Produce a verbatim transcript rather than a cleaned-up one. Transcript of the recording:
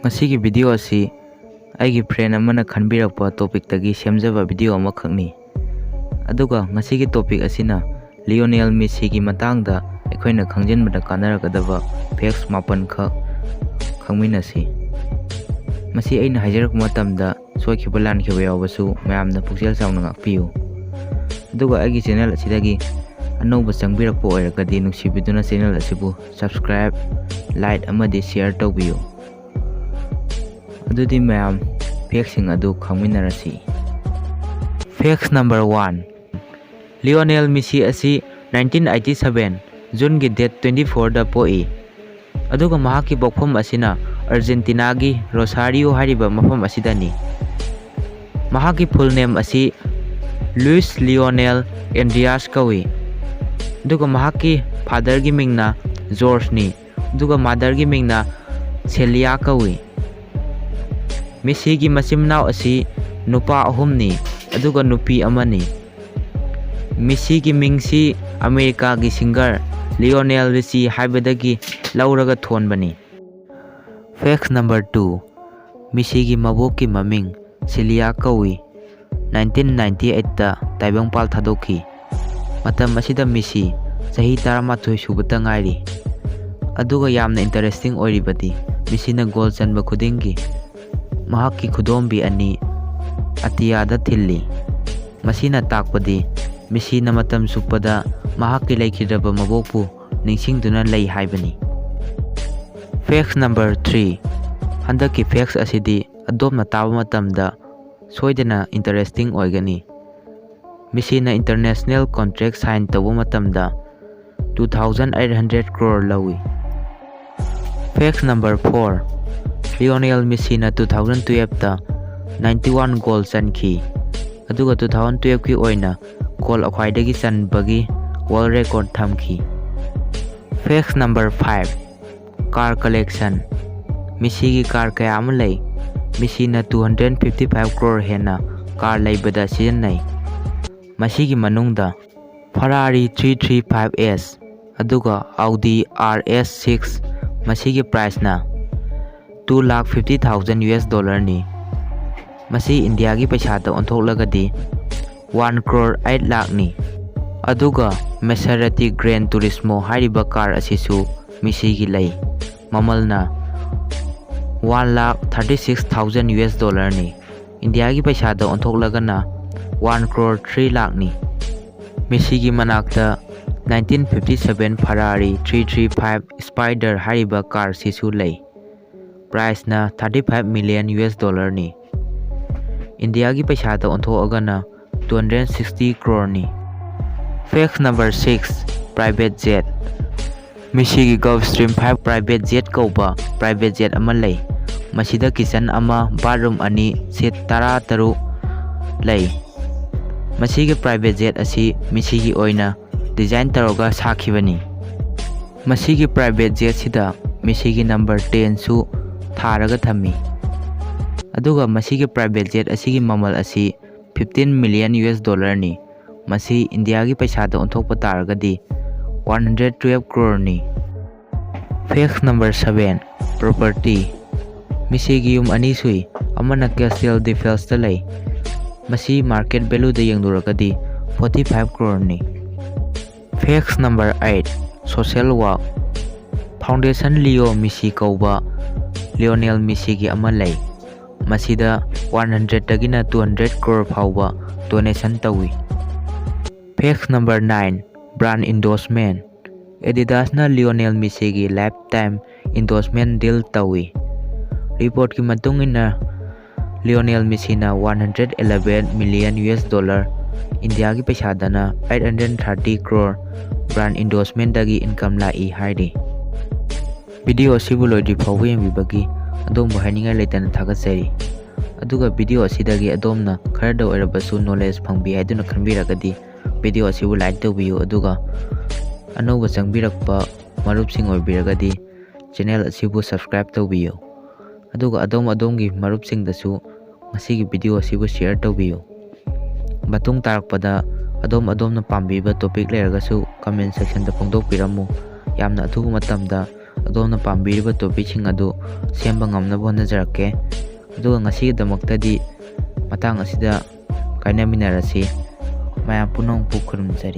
ꯉꯁꯤꯒꯤ ꯚꯤꯗꯤꯑꯣ ꯑꯁꯤ ꯑꯩꯒꯤ ꯐ꯭ꯔꯦꯟ ꯑꯃꯅ ꯈꯟꯕꯤꯔꯛꯄ ꯇꯣꯄꯤꯛꯇꯒꯤ ꯁꯦꯝꯖꯕ ꯚꯤꯗꯤꯑꯣ ꯑꯃꯈꯛꯅꯤ꯫ ꯑꯗꯨꯒ ꯉꯁꯤꯒꯤ ꯇꯣꯄꯤꯛ ꯑꯁꯤꯅ ꯂꯤꯑꯣꯅꯦꯜ ꯃꯦꯁꯤꯒꯤ ꯃꯇꯥꯡꯗ ꯑꯩꯈꯣꯏꯅ ꯈꯪꯖꯤꯟꯕꯗ ꯀꯥꯟꯅꯔꯛꯀꯗꯕ ꯐꯦꯛꯁ ꯃꯥꯄꯟꯈꯛ ꯈꯪꯃꯤꯟꯅꯁꯤ꯫ ꯃꯁꯤ ꯑꯩꯅ ꯍꯥꯏꯖꯔꯛꯄ ꯃꯇꯝꯗ ꯁꯣꯏꯈꯤꯕ ꯂꯥꯟꯈꯤꯕ ꯌꯥꯎꯕꯁꯨ ꯃꯌꯥꯝꯅ ꯄꯨꯛꯆꯦꯜ ꯆꯥꯎꯅ ꯉꯥꯛꯄꯤꯌꯨ꯫ ꯑꯗꯨꯒ ꯑꯩꯒꯤ ꯆꯦꯅꯦꯜ ꯑꯁꯤꯗꯒꯤ ꯑꯅꯧꯕ ꯆꯪꯕꯤꯔꯛꯄ ꯑꯣꯏꯔꯒꯗꯤ ꯅꯨꯡꯁꯤꯕꯤꯗꯨꯅ ꯆꯦꯅꯦꯜ ꯑꯁꯤꯕꯨ ꯁꯕꯁꯀ꯭ꯔꯥꯏꯕ, ꯂꯥꯏꯛ ꯑꯃꯗꯤ ꯁꯤꯌꯔ ꯇꯧꯕꯤꯌꯨ꯫ ꯑꯗꯨꯗꯤ ꯃꯌꯥꯝ ꯐꯦꯛꯁꯤꯡ ꯑꯗꯨ ꯈꯪꯃꯤꯟꯅꯔꯁꯤ꯫ Fix number one, Lionel Messi ꯑꯁꯤ ꯅꯥꯏꯟꯇꯤꯟ ꯑꯩꯠꯇꯤ ꯁꯚꯦꯟ ꯖꯨꯟꯒꯤ ꯗꯦꯠ ꯇ꯭ꯋꯦꯟꯇꯤ ꯐꯣꯔꯗ ꯄꯣꯛꯏ꯫ ꯑꯗꯨꯒ ꯃꯍꯥꯛꯀꯤ ꯄꯣꯛꯐꯝ ꯑꯁꯤꯅ ꯑꯔꯖꯦꯟꯇꯤꯅꯥꯒꯤ ꯔꯣꯁꯥꯔꯤꯌꯣ ꯍꯥꯏꯔꯤꯕ ꯃꯐꯝ ꯑꯁꯤꯗꯅꯤ꯫ ꯃꯍꯥꯛꯀꯤ ꯐꯨꯜ ꯅꯦꯝ ꯑꯁꯤ ꯂꯨꯏꯁ ꯂꯤꯑꯣꯅꯦꯜ ꯑꯦꯟꯗ꯭ꯔꯤꯌꯥꯁ ꯀꯧꯏ꯫ ꯑꯗꯨꯒ ꯃꯍꯥꯛꯀꯤ ꯐꯥꯗꯔꯒꯤ ꯃꯤꯡꯅ ꯖꯣꯔꯖꯅꯤ꯫ ꯑꯗꯨꯒ ꯃꯥꯗꯔꯒꯤ ꯃꯤꯡꯅ ꯁꯦꯂꯤꯌꯥ ꯀꯧꯏ꯫ ꯃꯦꯁꯤꯒꯤ ꯃꯆꯤꯟ ꯃꯅꯥꯎ ꯑꯁꯤ ꯅꯨꯄꯥ ꯑꯍꯨꯝꯅꯤ, ꯑꯗꯨꯒ ꯅꯨꯄꯤ ꯑꯃꯅꯤ꯫ ꯃꯦꯁꯤꯒꯤ ꯃꯤꯡꯁꯤ ꯑꯃꯦꯔꯤꯀꯥꯒꯤ ꯁꯤꯡꯒꯔ ꯂꯤꯑꯣꯅꯦꯜ ꯔꯤꯆꯤ ꯍꯥꯏꯕꯗꯒꯤ ꯂꯧꯔꯒ ꯊꯣꯟꯕꯅꯤ꯫ ꯐꯦꯛꯁ ꯅꯝꯕꯔ ꯇꯨ, ꯃꯦꯁꯤꯒꯤ ꯃꯕꯣꯛꯀꯤ ꯃꯃꯤꯡ ꯁꯤꯂꯤꯌꯥ ꯀꯧꯏ꯫ ꯅꯥꯏꯟꯇꯤꯟ ꯅꯥꯏꯟꯇꯤ ꯑꯩꯠꯇ ꯇꯥꯏꯕꯪꯄꯥꯜ ꯊꯥꯗꯣꯛꯈꯤ꯫ ꯃꯇꯝ ꯑꯁꯤꯗ ꯃꯦꯁꯤ ꯆꯍꯤ ꯇꯔꯥꯃꯥꯊꯣꯏ ꯁꯨꯕꯇ ꯉꯥꯏꯔꯤ꯫ ꯑꯗꯨꯒ ꯌꯥꯝꯅ ꯏꯟꯇꯔꯦꯁꯇꯤꯡ ꯑꯣꯏꯔꯤꯕꯗꯤ ꯃꯦꯁꯤꯅ ꯒꯣꯜ ꯆꯟꯕ ꯈꯨꯗꯤꯡꯒꯤ ꯃꯍꯥꯛꯀꯤ ꯈꯨꯗꯣꯝꯕꯤ ꯑꯅꯤ ꯑꯇꯤꯌꯥꯗ ꯊꯤꯜꯂꯤ꯫ ꯃꯁꯤꯅ ꯇꯥꯛꯄꯗꯤ ꯃꯦꯁꯤꯅ ꯃꯇꯝ ꯆꯨꯞꯄꯗ ꯃꯍꯥꯛꯀꯤ ꯂꯩꯈꯤꯗ꯭ꯔꯕ ꯃꯕꯣꯛꯄꯨ ꯅꯤꯡꯁꯤꯡꯗꯨꯅ ꯂꯩ ꯍꯥꯏꯕꯅꯤ꯫ Fix number three. ꯍꯟꯗꯛꯀꯤ ꯐꯦꯛꯁ ꯑꯁꯤꯗꯤ ꯑꯗꯣꯝꯅ ꯇꯥꯕ ꯃꯇꯝꯗ ꯁꯣꯏꯗꯅ ꯏꯟꯇꯔꯦꯁꯇꯤꯡ ꯑꯣꯏꯒꯅꯤ꯫ ꯃꯦꯁꯤꯅ ꯏꯟꯇꯔꯅꯦꯁꯅꯦꯜ ꯀꯣꯟꯇ꯭ꯔꯦꯛ ꯁꯥꯏꯟ ꯇꯧꯕ ꯃꯇꯝꯗ two thousand eight hundred crore ꯂꯧꯏ꯫ Facts number four. ꯂꯤꯑꯣꯅꯦꯜ ꯃꯦꯁꯤꯅ two thousand twelveꯇ ninety one ꯒꯣꯜ ꯆꯟꯈꯤ, ꯑꯗꯨꯒ two thousand twelveꯀꯤ ꯑꯣꯏꯅ ꯒꯣꯜ ꯈ꯭ꯋꯥꯏꯗꯒꯤ ꯆꯟꯕꯒꯤ ꯋꯥꯔꯜ ꯔꯦꯀꯣꯔꯗ ꯊꯝꯈꯤ꯫ Facts number five. Car collection. ꯃꯦꯁꯤꯒꯤ ꯀꯥꯔ ꯀꯌꯥ ꯑꯃ ꯂꯩ꯫ ꯃꯦꯁꯤꯅ two hundred fifty five crore ꯍꯦꯟꯅ ꯀꯥꯔ ꯂꯩꯕꯗ ꯁꯤꯖꯤꯟꯅꯩ꯫ ꯃꯁꯤꯒꯤ ꯃꯅꯨꯡꯗ Ferrari three three five S, ꯑꯗꯨꯒ Audi R S six, ꯃꯁꯤꯒꯤ ꯄ꯭ꯔꯥꯏꯁꯅ two lakh fifty thousand US dollarꯅꯤ꯫ ꯃꯁꯤ ꯏꯟꯗꯤꯌꯥꯒꯤ ꯄꯩꯁꯥꯗ ꯑꯣꯟꯊꯣꯛꯂꯒꯗꯤ one crore eight lakhꯅꯤ꯫ ꯑꯗꯨꯒ Maserati Gran Turismo ꯍꯥꯏꯔꯤꯕ car ꯑꯁꯤꯁꯨ ꯃꯤꯁꯤꯒꯤ ꯂꯩ꯫ ꯃꯃꯜꯅ one lakh thirty six thousand US dollarꯅꯤ꯫ ꯏꯟꯗꯤꯌꯥꯒꯤ ꯄꯩꯁꯥꯗ ꯑꯣꯟꯊꯣꯛꯂꯒꯅ one crore three lakhꯅꯤ꯫ ꯃꯤꯁꯤꯒꯤ ꯃꯅꯥꯛꯇ nineteen fifty seven Ferrari three three five Spider ꯍꯥꯏꯔꯤꯕ car ꯁꯤꯁꯨ ꯂꯩ꯫ Priceꯅ thirty five million US dollarꯅꯤ꯫ ꯏꯟꯗꯤꯌꯥꯒꯤ ꯄꯩꯁꯥꯗ ꯑꯣꯟꯊꯣꯛꯑꯒꯅ two hundred sixty croreꯅꯤ꯫ Fact number six, private jet꯫ ꯃꯤꯁꯤꯒꯤ Gulfstream five private jet ꯀꯧꯕ private jet ꯑꯃ ꯂꯩ꯫ ꯃꯁꯤꯗ kitchen ꯑꯃ, bathroom ꯑꯅꯤ, seat ꯇꯔꯥ ꯇꯔꯨꯛ ꯂꯩ꯫ ꯃꯁꯤꯒꯤ private jet ꯑꯁꯤ ꯃꯤꯁꯤꯒꯤ ꯑꯣꯏꯅ design ꯇꯧꯔꯒ ꯁꯥꯈꯤꯕꯅꯤ꯫ ꯃꯁꯤꯒꯤ private jetꯁꯤꯗ ꯃꯤꯁꯤꯒꯤ number tenꯁꯨ ꯊꯥꯔꯒ ꯊꯝꯃꯤ꯫ ꯑꯗꯨꯒ ꯃꯁꯤꯒꯤ private jet ꯑꯁꯤꯒꯤ ꯃꯃꯜ ꯑꯁꯤ fifteen million US dollarꯅꯤ꯫ ꯃꯁꯤ ꯏꯟꯗꯤꯌꯥꯒꯤ ꯄꯩꯁꯥꯗ ꯑꯣꯟꯊꯣꯛꯄ ꯇꯥꯔꯒꯗꯤ one hundred twelve croreꯅꯤ꯫ Fact number seven, property꯫ ꯃꯤꯁꯤꯒꯤ ꯌꯨꯝ ꯑꯅꯤ ꯁꯨꯏ, ꯑꯃꯅ Castel di Felsta ꯂꯩ꯫ ꯃꯁꯤ market valueꯗ ꯌꯦꯡꯂꯨꯔꯒꯗꯤ forty five croreꯅꯤ꯫ Fact number eight, social work꯫ Foundation Leo Messi ꯀꯧꯕ Lionel Messiꯒꯤ ꯑꯃ ꯂꯩ꯫ ꯃꯁꯤꯗ one hundredꯗꯒꯤꯅ two hundred crore ꯐꯥꯎꯕ donation ꯇꯧꯏ꯫ Fact number nine, brand endorsement꯫ Adidasꯅ Lionel Messiꯒꯤ lifetime endorsement deal ꯇꯧꯏ꯫ Reportꯀꯤ ꯃꯇꯨꯡ ꯏꯟꯅ, Lionel Messiꯅ one hundred eleven million US dollar, ꯏꯟꯗꯤꯌꯥꯒꯤ ꯄꯩꯁꯥꯗꯅ eight hundred thirty crore brand endorsementꯗꯒꯤ income ꯂꯥꯛꯏ ꯍꯥꯏꯔꯤ꯫ Video ꯑꯁꯤꯕꯨ ꯂꯣꯏꯗ꯭ꯔꯤ ꯐꯥꯎꯕ ꯌꯦꯡꯕꯤꯕꯒꯤ ꯑꯗꯣꯝꯕꯨ ꯍꯥꯏꯅꯤꯡꯉꯥꯏ ꯂꯩꯇꯅ ꯊꯥꯒꯠꯆꯔꯤ꯫ ꯑꯗꯨꯒ video ꯑꯁꯤꯗꯒꯤ ꯑꯗꯣꯝꯅ ꯈꯔꯗ ꯑꯣꯏꯔꯕꯁꯨ knowledge ꯐꯪꯕꯤ ꯍꯥꯏꯗꯨꯅ ꯈꯟꯕꯤꯔꯒꯗꯤ video ꯑꯁꯤꯕꯨ like ꯇꯧꯕꯤꯌꯨ, ꯑꯗꯨꯒ ꯑꯅꯧꯕ ꯆꯪꯕꯤꯔꯛꯄ ꯃꯔꯨꯞꯁꯤꯡ ꯑꯣꯏꯕꯤꯔꯒꯗꯤ channel ꯑꯁꯤꯕꯨ subscribe ꯇꯧꯕꯤꯌꯨ꯫ ꯑꯗꯨꯒ ꯑꯗꯣꯝ ꯑꯗꯣꯝꯒꯤ ꯃꯔꯨꯞꯁꯤꯡꯗꯁꯨ ꯉꯁꯤꯒꯤ video ꯑꯁꯤꯕꯨ share ꯇꯧꯕꯤꯌꯨ꯫ ꯃꯇꯨꯡ ꯇꯥꯔꯛꯄꯗ ꯑꯗꯣꯝ ꯑꯗꯣꯝꯅ ꯄꯥꯝꯕꯤꯕ topic ꯂꯩꯔꯒꯁꯨ comment sectionꯗ ꯐꯣꯡꯗꯣꯛꯄꯤꯔꯝꯃꯨ꯫ ꯌꯥꯝꯅ ꯑꯊꯨꯕ ꯃꯇꯝꯗ ꯑꯗꯣꯝꯅ ꯄꯥꯝꯕꯤꯔꯤꯕ ꯇꯣꯄꯤꯛꯁꯤꯡ ꯑꯗꯨ ꯁꯦꯝꯕ ꯉꯝꯅꯕ ꯍꯣꯠꯅꯖꯔꯛꯀꯦ꯫ ꯑꯗꯨꯒ ꯉꯁꯤꯒꯤꯗꯃꯛꯇꯗꯤ ꯃꯇꯥꯡ ꯑꯁꯤꯗ ꯀꯥꯏꯅꯃꯤꯟꯅꯔꯁꯤ꯫ ꯃꯌꯥꯝ ꯄꯨꯝꯅꯃꯛꯄꯨ ꯈꯨꯔꯨꯝꯖꯔꯤ꯫